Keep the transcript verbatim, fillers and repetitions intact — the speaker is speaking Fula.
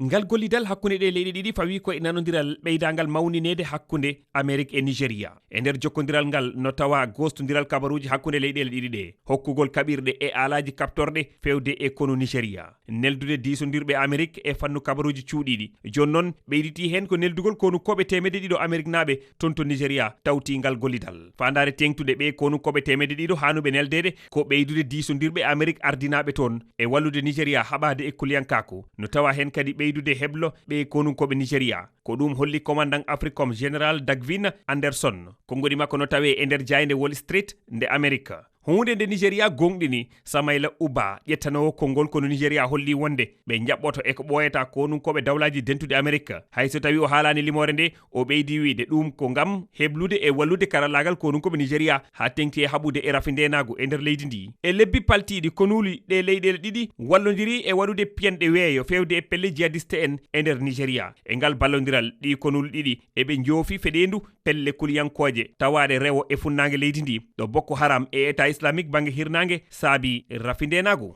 Ngal gollidal hakkunde ɗee leyɗe ɗiɗi fawii ko e nanondiral ɓeydaangal mawnineede hakkunde Amerik e Nigeria. E nder jokkondiral ngal no tawa goostondiral kabaruuji hakkunde leyɗeele ɗiɗi ɗee, hokkugol kaɓirɗe e aalaaji kaɓtorɗe feewde e konu Nigeria, neldude diisondirɓe Amerik e fannu kabaruuji cuuɗiiɗi. Jooni noon, ɓeyditii heen ko neldugol konukooɓe teemedde ɗiɗo Ameriknaaɓe toon to Nigeria tawti ngal gollidal. Faandaare teeŋtude ɓee konukooɓe teemedde ɗiɗo haanuɓe neldeede ko ɓeydude diisondirɓe Amerik ardinaaɓe toon e wallude Nigeria haɓaade e kuliyankaaku. No tawa heen kadi ɓeydude heblo ɓee konukooɓe Nigeria. Ko ɗum holli commandant Africom Général Dagvin Anderson. Konngudi makko no tawee e nder jaaynde Wall Street nde Amerik. Huunde nde Nigeria gooŋɗini, Samayla Uba, ƴettanoowo konngol konu Nigeria, holli wonde ɓe njaɓɓoto e ko ɓooyata konunkooɓe Dawlaaji Dentuɗi Amerik. Hay so tawii o haalaani limoore nde, o ɓeydi wiyde ɗum ko ngam heblude e wallude karallaagal konunkooɓe Nigeria haa teŋti e haɓude e rafi ndeenaagu e nder leydi ndi. E lebbi paltiiɗi, konuuli ɗee leyɗeele ɗiɗi wallondirii e waɗude piyanɗe weeyo feewde e pelle jihadiste en e nder Nigeria. E ngal ballondiral, ɗii konuuli ɗiɗi eɓe njoofi feɗeendu pelle kuliyankooje tawaaɗe rewo e funnaange leydi ndi, ɗo Boko Haram e État Islamique bannge hirnaange saabi rafi ndeenaagu.